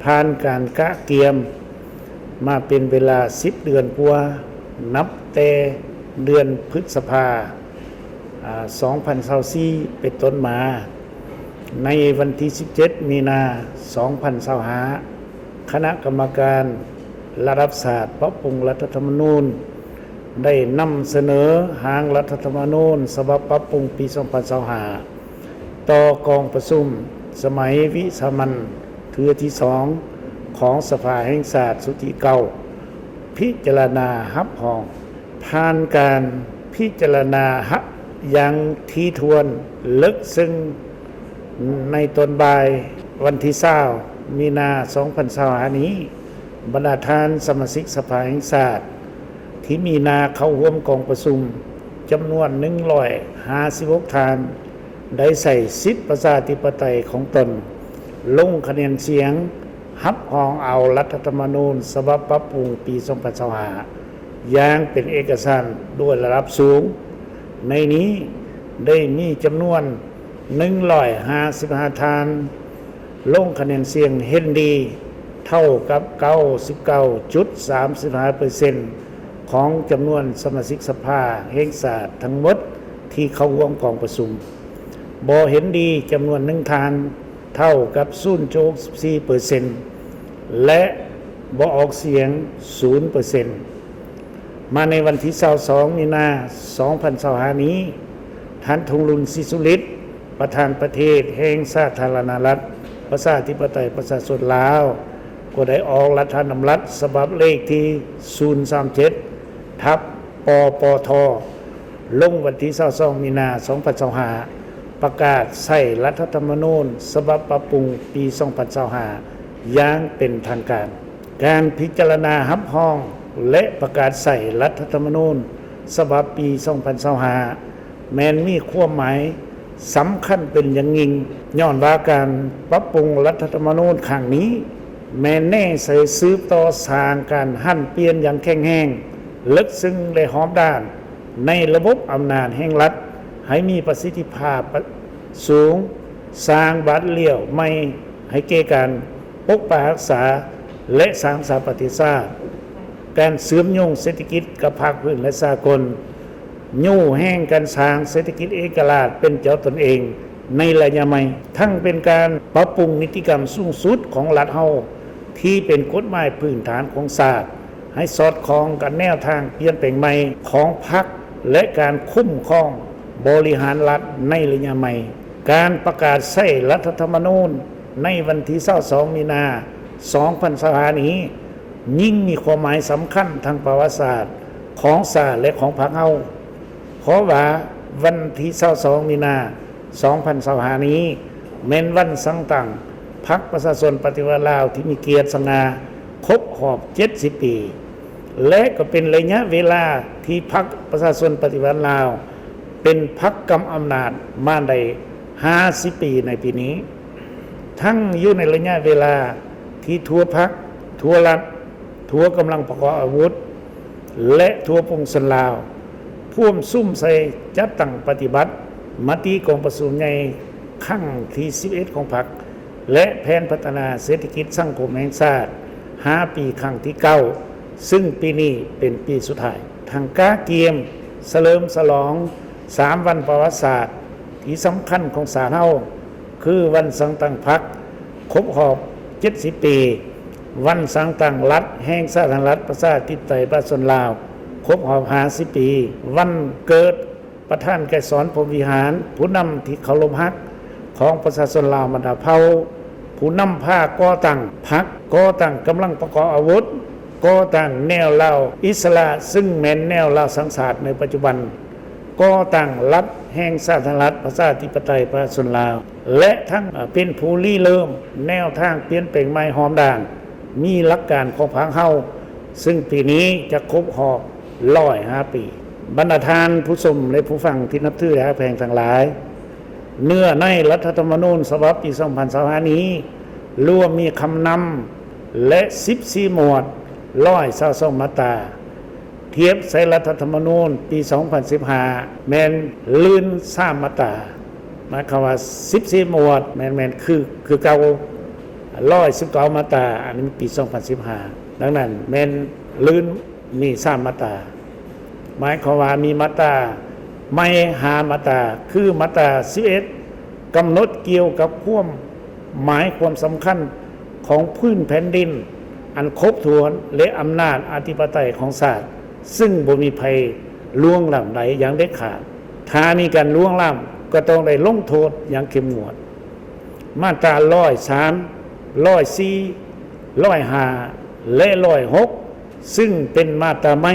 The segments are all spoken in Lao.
ຜ່ານການກະກຽມມາເປັນເວລາສິບເດືອນກວ່າ, ນັບແຕ່ເດືອນພຶດສະພາ ອາ ສອງພັນຊາວສີ່ ເປັນຕົ້ນມາ, ໃນວັນທີສິບເຈັດ ມີນາ ສອງພັນຊາວຫ້າ ຄະນະກຳມະການລະດັບຊາດປັບປຸງລັດຖະທຳມະນູນ ໄດ້ນຳສະເໜີຮ່າງລັດຖະທຳມະນູນສະບັບປັບປຸງປີສອງພັນຊາວຫ້າ ຕໍ່ກອງປະຊຸມສະໄໝວິສາມັນເທື່ອທີສອງ ຂອງສະພາແຫ່ງຊາດຊຸດທີເກົ້າ ພິຈາລະນາຮັບຮອງ. ຜ່ານການພິຈາລະນາຮັບຢ່າງຖີ່ຖ້ວນເລິກເຊິ່ງໃນຕອນບ່າຍວັນທີຊາວ ມີນາ ສອງພັນຊາວຫ້ານີ້, ບັນດາທ່ານສະມາຊິກສະພາແຫ່ງຊາດທີ່ມີໜ້າເຂົ້າຮ່ວມກອງປະຊຸມຈຳນວນໜຶ່ງຮ້ອຍຫ້າສິບຫົກທ່ານ ໄດ້ໃຊ້ສິດປະຊາທິປະໄຕຂອງຕົນ ລົງຄະແນນສຽງຮັບຮອງເອົາລັດຖະທຳມະນູນສະບັບປັບປຸງປີສອງພັນຊາວຫ້າ ຢ່າງເປັນເອກະສານໂດຍລະດັບສູງ. ໃນນີ້ໄດ້ມີຈຳນວນໜຶ່ງຮ້ອຍຫ້າສິບຫ້າທ່ານ ລົງຄະແນນສຽງເຫັນດີ ເທົ່າກັບເກົ້າສິບເກົ້າຈຸດສາມສິບຫ້າເປີເຊັນ ຂອງຈຳນວນສະມາຊິກສະພາແຫ່ງຊາດທັງໝົດທີ່ເຂົ້າຮ່ວມກອງປະຊຸມ, ບໍ່ເຫັນດີຈຳນວນໜຶ່ງທ່ານ ເທົ່າກັບສູນຈຸດຫົກສິບສີ່ເປີເຊັນ ແລະ ບໍ່ອອກສຽງສູນເປີເຊັນ. ມາໃນວັນທີຊາວສອງ ມີນາ ສອງພັນຊາວຫ້ານີ້, ທ່ານ ທອງລຸນ ສີສຸລິດ ປະທານປະເທດແຫ່ງສາທາລະນະລັດ ປະຊາທິປະໄຕ ປະຊາຊົນລາວ ກໍໄດ້ອອກລັດຖະດຳລັດສະບັບເລກທີສູນສາມເຈັດ ທັບ ປປທ ລົງວັນທີຊາວສອງ ມີນາ ສອງພັນຊາວຫ້າ ປະກາດໃຊ້ລັດຖະທຳມະນູນສະບັບປັບປຸງປີສອງພັນຊາວຫ້າ ຢ່າງເປັນທາງການ. ການພິຈາລະນາຮັບຮອງ ແລະ ປະກາດໃຊ້ລັດຖະທຳມະນູນສະບັບປີສອງພັນຊາວຫ້າ ແມ່ນມີຄວາມໝາຍສຳຄັນເປັນຢ່າງຍິ່ງ, ຍ້ອນວ່າການປັບປຸງລັດຖະທຳມະນູນຄັ້ງນີ້ ແມ່ນແນໃສ່ສືບຕໍ່ສ້າງການຫັນປ່ຽນຢ່າງແຂງແຮງ ເລິກເຊິ່ງ ແລະ ຮອບດ້ານໃນລະບົບອຳນາດແຫ່ງລັດໃຫ້ມີປະສິດທິພາບສູງ, ສ້າງບາດລ້ຽວໃໝ່ໃຫ້ແກ່ການປົກປັກຮັກສາ ແລະ ສ້າງສາປະຕິຊາດ, ການເຊື່ອມໂຍງເສດຖະກິດກັບພາກພື້ນ ແລະ ສາກົນ, ຍູ້ແຮງການສ້າງເສດຖະກິດເອກະລາດເປັນເຈົ້າຕົນເອງໃນໄລຍະໃໝ່, ທັງເປັນການປັບປຸງນິຕິກຳສູງສຸດຂອງລັດເຮົາ ທີ່ເປັນກົດໝາຍພື້ນຖານຂອງຊາດ ໃຫ້ສອດຄ່ອງກັບແນວທາງປ່ຽນແປງໃໝ່ຂອງພັກ ແລະ ການຄຸ້ມຄອງບໍລິຫານລັດໃນໄລຍະໃໝ່. ການປະກາດໃຊ້ລັດຖະທຳມະນູນໃນວັນທີຊາວສອງ ມີນາ ສອງພັນຊາວຫ້ານີ້ ຍິ່ງມີຄວາມໝາຍສຳຄັນທາງປະຫວັດສາດຂອງຊາດ ແລະ ຂອງພັກເຮົາ, ເພາະວ່າວັນທີຊາວສອງ ມີນາ ສອງພັນຊາວຫ້ານີ້ ແມ່ນວັນສ້າງຕັ້ງພັກປະຊາຊົນປະຕິວັດລາວທີ່ມີກຽດສະຫງ່າຄົບຮອບເຈັດສິບປີ ແລະ ກໍເປັນໄລຍະເວລາທີ່ພັກປະຊາຊົນປະຕິວັດລາວເປັນພັກກຳອຳນາດມາໄດ້ຫ້າສິບປີໃນປີນີ້. ທັງຢູ່ໃນໄລຍະເວລາທີ່ທົ່ວພັກ, ທົ່ວລັດ, ທົ່ວກຳລັງປະກອບອາວຸດ ແລະ ທົ່ວປວງຊົນລາວ ພວມສຸມໃສ່ຈັດຕັ້ງປະຕິບັດມະຕິກອງປະຊຸມໃຫຍ່ຄັ້ງທີສິບເອັດຂອງພັກ ແລະ ແຜນພັດທະນາເສດຖະກິດສັງຄົມແຫ່ງຊາດຫ້າປີຄັ້ງທີເກົ້າ ຊຶ່ງປີນີ້ເປັນປີສຸດທ້າຍ. ທັງກະກຽມສະເຫຼີມສະຫຼອງສາມວັນປະຫວັດສາດທີ່ສຳຄັນຂອງຊາດເຮົາ ຄືວັນສ້າງຕັ້ງພັກຄົບຮອບເຈັດສິບປີ, ວັນສ້າງຕັ້ງລັດແຫ່ງສາທາລະນະລັດປະຊາທິປະໄຕປະຊາຊົນລາວຄົບຮອບຫ້າສິບປີ, ວັນເກີດປະທານໄກສອນ ພົມວິຫານ ຜູ້ນຳທີ່ເຄົາລົບຮັກຂອງປະຊາຊົນລາວບັນດາເຜົ່າ, ຜູ້ນຳພາກໍ່ຕັ້ງພັກ, ກໍ່ຕັ້ງກຳລັງປະກອບອາວຸດ, ກໍ່ຕັ້ງແນວລາວອິດສະຫຼະ ຊຶ່ງແມ່ນແນວລາວສ້າງຊາດໃນປັດຈຸບັນ, ກໍ່ຕັ້ງລັດແຫ່ງສາທາລະນະລັດປະຊາທິປະໄຕປະຊາຊົນລາວ ແລະ ທັງເປັນຜູ້ລິເລີ່ມແນວທາງປ່ຽນແປງໃໝ່ຮອບດ້ານ ມີຫຼັກການຂອງພັກເຮົາ, ຊຶ່ງປີນີ້ຈະຄົບຮອບຮ້ອຍຫ້າປີ. ບັນດາທ່ານຜູ້ຊົມ ແລະ ຜູ້ຟັງທີ່ນັບຖື ແລະ ຮັກແພງທັງຫຼາຍ, ເນື້ອໃນລັດຖະທຳມະນູນສະບັບປີສອງພັນຊາວຫ້ານີ້ ລວມມີຄຳນຳ ແລະ ສິບສີ່ໝວດ, ຮ້ອຍຊາວສອງມາດຕາ. ທຽບໃສ່ລັດຖະທຳມະນູນປີສອງພັນສິບຫ້າ ແມ່ນລື່ນສາມມາດຕາ, ໝາຍຄວາມວ່າສິບສີ່ໝວດ ແມ່ນ ແມ່ນຄື ຄືເກົ່າ, ຮ້ອຍສິບເກົ້າມາດຕາ, ອັນນີ້ປີສອງພັນສິບຫ້າ. ດັ່ງນັ້ນແມ່ນລື່ນມີສາມມາດຕາ, ໝາຍຄວາມວ່າມີມາດຕາໃໝ່ຫ້າມາດຕາ, ຄືມາດຕາສິບເອັດ ກຳນົດກ່ຽວກັບຄວາມໝາຍຄວາມສຳຄັນຂອງພື້ນແຜ່ນດິນອັນຄົບຖ້ວນ ແລະ ອຳນາດອະທິປະໄຕຂອງຊາດ, ຊຶ່ງບໍ່ມີໃຜລ່ວງລ້ຳໄດ້ຢ່າງເດັດຂາດ. ຖ້າມີການລ່ວງລ້ຳ ກໍຕ້ອງໄດ້ລົງໂທດຢ່າງເຂັ້ມງວດ. ມາດຕາຮ້ອຍສາມ, ຮ້ອຍສີ່, ຮ້ອຍຫ້າ ແລະ ຮ້ອຍຫົກ ຊຶ່ງເປັນມາດຕາໃໝ່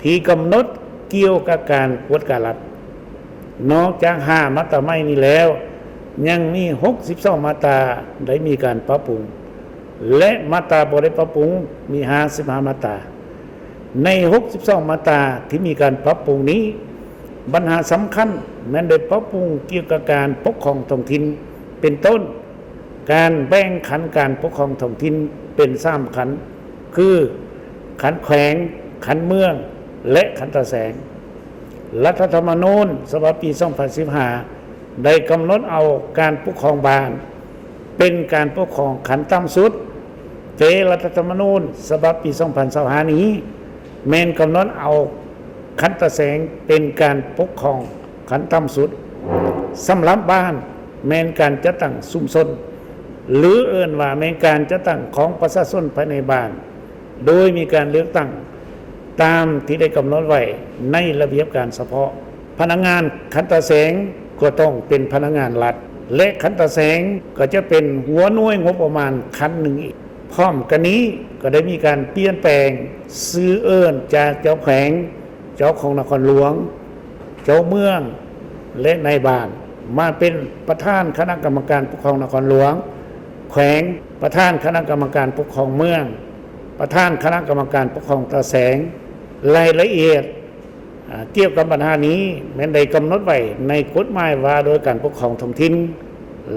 ທີ່ກຳນົດກ່ຽວກັບການກວດກາລັດ. ນອກຈາກຫ້າມາດຕາໃໝ່ນີ້ແລ້ວ, ຍັງມີຫົກສິບສອງມາດຕາໄດ້ມີການປັບປຸງ ແລະ ມາດຕາບໍ່ໄດ້ປັບປຸງມີຫ້າສິບຫ້າມາດຕາ. ໃນຫົກສິບສອງມາດຕາທີ່ມີການປັບປຸງນີ້, ບັນຫາສຳຄັນແມ່ນໄດ້ປັບປຸງກ່ຽວກັບການປົກຄອງທ້ອງຖິ່ນ, ເປັນຕົ້ນ ການແບ່ງຂັ້ນການປົກຄອງທ້ອງຖິ່ນເປັນສາມຂັ້ນ, ຄື ຂັ້ນແຂວງ, ຂັ້ນເມືອງ ແລະ ຂັ້ນຕາແສງ. ລັດຖະທຳມະນູນສະບັບປີສອງພັນສິບຫ້າ ໄດ້ກຳນົດເອົາການປົກຄອງບ້ານເປັນການປົກຄອງຂັ້ນຕ່ຳສຸດ, ແຕ່ລັດຖະທຳມະນູນສະບັບປີສອງພັນຊາວຫ້ານີ້ ແມ່ນກຳນົດເອົາຂັ້ນຕາແສງເປັນການປົກຄອງຂັ້ນຕ່ຳສຸດ. ສຳລັບບ້ານແມ່ນການຈັດຕັ້ງຊຸມຊົນ ຫຼື ເອີ້ນວ່າແມ່ນການຈັດຕັ້ງຂອງປະຊາຊົນພາຍໃນບ້ານ ໂດຍມີການເລືອກຕັ້ງຕາມທີ່ໄດ້ກຳນົດໄວ້ໃນລະບຽບການສະເພາະ. ພະນັກງານຂັ້ນຕາແສງກໍຕ້ອງເປັນພະນັກງານລັດ ແລະ ຂັ້ນຕາແສງກໍຈະເປັນຫົວໜ່ວຍງົບປະມານຂັ້ນໜຶ່ງອີກ. ພ້ອມກັນນີ້ກໍໄດ້ມີການປ່ຽນແປງຊື່ເອີ້ນຈາກເຈົ້າແຂວງ, ເຈົ້າຄອງນະຄອນຫຼວງ, ເຈົ້າເມືອງ ແລະ ນາຍບ້ານ ມາເປັນປະທານຄະນະກຳມະການປົກຄອງນະຄອນຫຼວງ, ແຂວງ, ປະທານຄະນະກຳມະການປົກຄອງເມືອງ, ປະທານຄະນະກຳມະການປົກຄອງຕາແສງ. ລາຍລະອຽດ ອາ ກ່ຽວກັບບັນຫານີ້ແມ່ນໄດ້ກຳນົດໄວ້ໃນກົດໝາຍວ່າໂດຍການປົກຄອງທ້ອງຖິ່ນ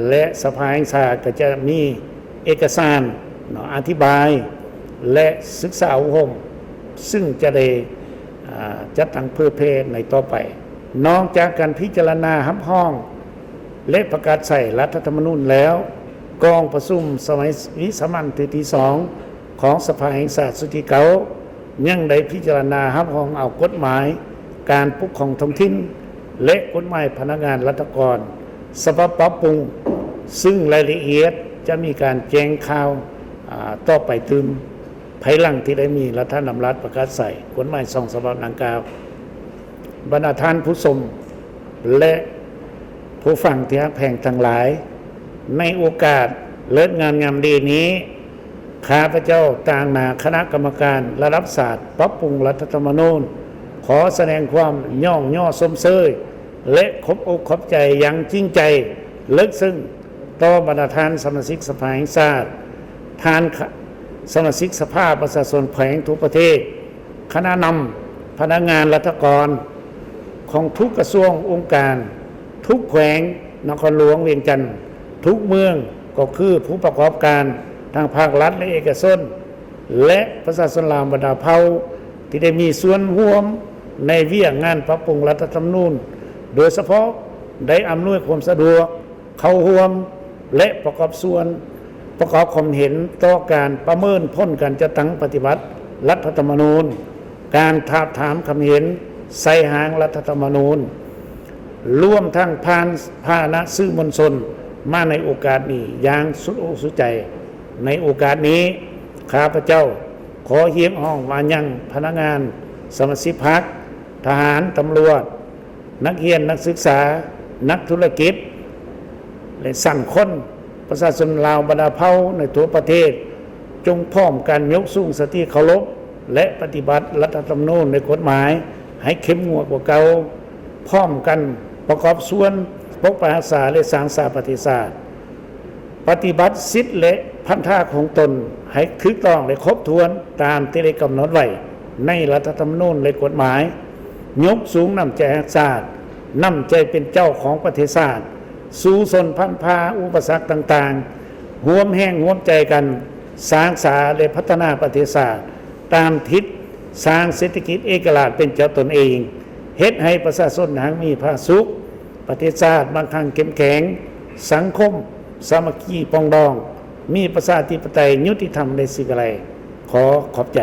ແລະ ສະພາແຫ່ງຊາດກໍຈະມີເອກະສານເນາະ ອະທິບາຍ ແລະ ສຶກສາອົບຮົມ ຊຶ່ງຈະໄດ້ ອາ ຈັດຕັ້ງເຜີຍແຜ່ໃນຕໍ່ໄປ. ນອກຈາກການພິຈາລະນາຮັບຮອງ ແລະ ປະກາດໃຊ້ລັດຖະທຳມະນູນແລ້ວ, ກອງປະຊຸມສະໄໝວິສາມັນເທື່ອທີສອງຂອງສະພາແຫ່ງຊາດຊຸດທີເກົ້າ ຍັງໄດ້ພິຈາລະນາຮັບຮອງເອົາກົດໝາຍການປົກຄອງທ້ອງຖິ່ນ ແລະ ກົດໝາຍພະນັກງານລັດຖະກອນສະບັບປັບປຸງ, ຊຶ່ງລາຍລະອຽດຈະມີການແຈ້ງຂ່າວ ອາ ຕໍ່ໄປຕື່ມ ພາຍຫຼັງທີ່ໄດ້ມີລັດຖະດຳລັດປະກາດໃຊ້ກົດໝາຍສອງສະບັບດັ່ງກ່າວ. ບັນດາທ່ານຜູ້ຊົມ ແລະ ຜູ້ຟັງທີ່ຮັກແພງທັງຫຼາຍ, ໃນໂອກາດເລີກງາມຍາມດີນີ້, ຂ້າພະເຈົ້າຕາງໜ້າຄະນະກຳມະການລະດັບຊາດປັບປຸງລັດຖະທຳມະນູນ ຂໍສະແດງຄວາມຍ້ອງຍໍຊົມເຊີຍ ແລະ ຂອບອົກຂອບໃຈຢ່າງຈິງໃຈເລິກເຊິ່ງ ຕໍ່ບັນດາທ່ານສະມາຊິກສະພາແຫ່ງຊາດ, ທ່ານ ຄະ ສະມາຊິກສະພາປະຊາຊົນແຂວງທົ່ວປະເທດ, ຄະນະນຳ, ພະນັກງານລັດຖະກອນຂອງທຸກກະຊວງອົງການ, ທຸກແຂວງນະຄອນຫຼວງວຽງຈັນ, ທຸກເມືອງ, ກໍຄືຜູ້ປະກອບການທັງພາກລັດ ແລະ ເອກະຊົນ ແລະ ປະຊາຊົນລາວບັນດາເຜົ່າ ທີ່ໄດ້ມີສ່ວນຮ່ວມໃນວຽກງານປັບປຸງລັດຖະທຳມະນູນ, ໂດຍສະເພາະໄດ້ອຳນວຍຄວາມສະດວກ ເຂົ້າຮ່ວມ ແລະ ປະກອບສ່ວນ ປະກອບຄວາມເຫັນຕໍ່ການປະເມີນຜົນການຈັດຕັ້ງປະຕິບັດລັດຖະທຳມະນູນ, ການທາບທາມຄຳເຫັນໃສ່ຮ່າງລັດຖະທຳມະນູນ, ລວມທັງຜ່ານພາຫະນະສື່ມວນຊົນມາໃນໂອກາດນີ້ຢ່າງສຸດອົກສຸດໃຈ. ໃນໂອກາດນີ້, ຂ້າພະເຈົ້າຂໍຮຽກຮ້ອງມາຍັງພະນັກງານ, ສະມາຊິກພັກ, ທະຫານ, ຕຳຫຼວດ, ນັກຮຽນ, ນັກສຶກສາ, ນັກທຸລະກິດ ແລະ ສັງຄົມ ປະຊາຊົນລາວບັນດາເຜົ່າໃນທົ່ວປະເທດ ຈົ່ງພ້ອມກັນຍົກສູງສະຕິເຄົາລົບ ແລະ ປະຕິບັດລັດຖະທຳມະນູນ ແລະ ກົດໝາຍໃຫ້ເຂັ້ມງວດກວ່າເກົ່າ, ພ້ອມກັນປະກອບສ່ວນປົກປັກຮັກສາ ແລະ ສ້າງສາປະເທດຊາດ. ປະຕິບັດສິດ ແລະ ພັນທະຂອງຕົນໃຫ້ຖືກຕ້ອງ ແລະ ຄົບຖ້ວນຕາມທີ່ໄດ້ກຳນົດໄວ້ໃນລັດຖະທຳມະນູນ ແລະ ກົດໝາຍ, ຍົກສູງນ້ຳໃຈຮັກຊາດ, ນ້ຳໃຈເປັນເຈົ້າຂອງປະເທດຊາດ, ສູ້ຊົນພັນພາອຸປະສັກຕ່າງໆ, ຮ່ວມແຮງຮ່ວມໃຈກັນສ້າງສາ ແລະ ພັດທະນາປະເທດຊາດຕາມທິດສ້າງເສດຖະກິດເອກະລາດເປັນເຈົ້າຕົນເອງ, ເຮັດໃຫ້ປະຊາຊົນຮັ່ງມີຜາສຸກ, ປະເທດຊາດໝັ້ນຄັ່ງເຂັ້ມແຂງ, ສັງຄົມສາມັກຄີປອງດອງ, ມີປະຊາທິປະໄຕ ຍຸຕິທຳ ແລະ ສີວິໄລ. ຂໍຂອບໃຈ.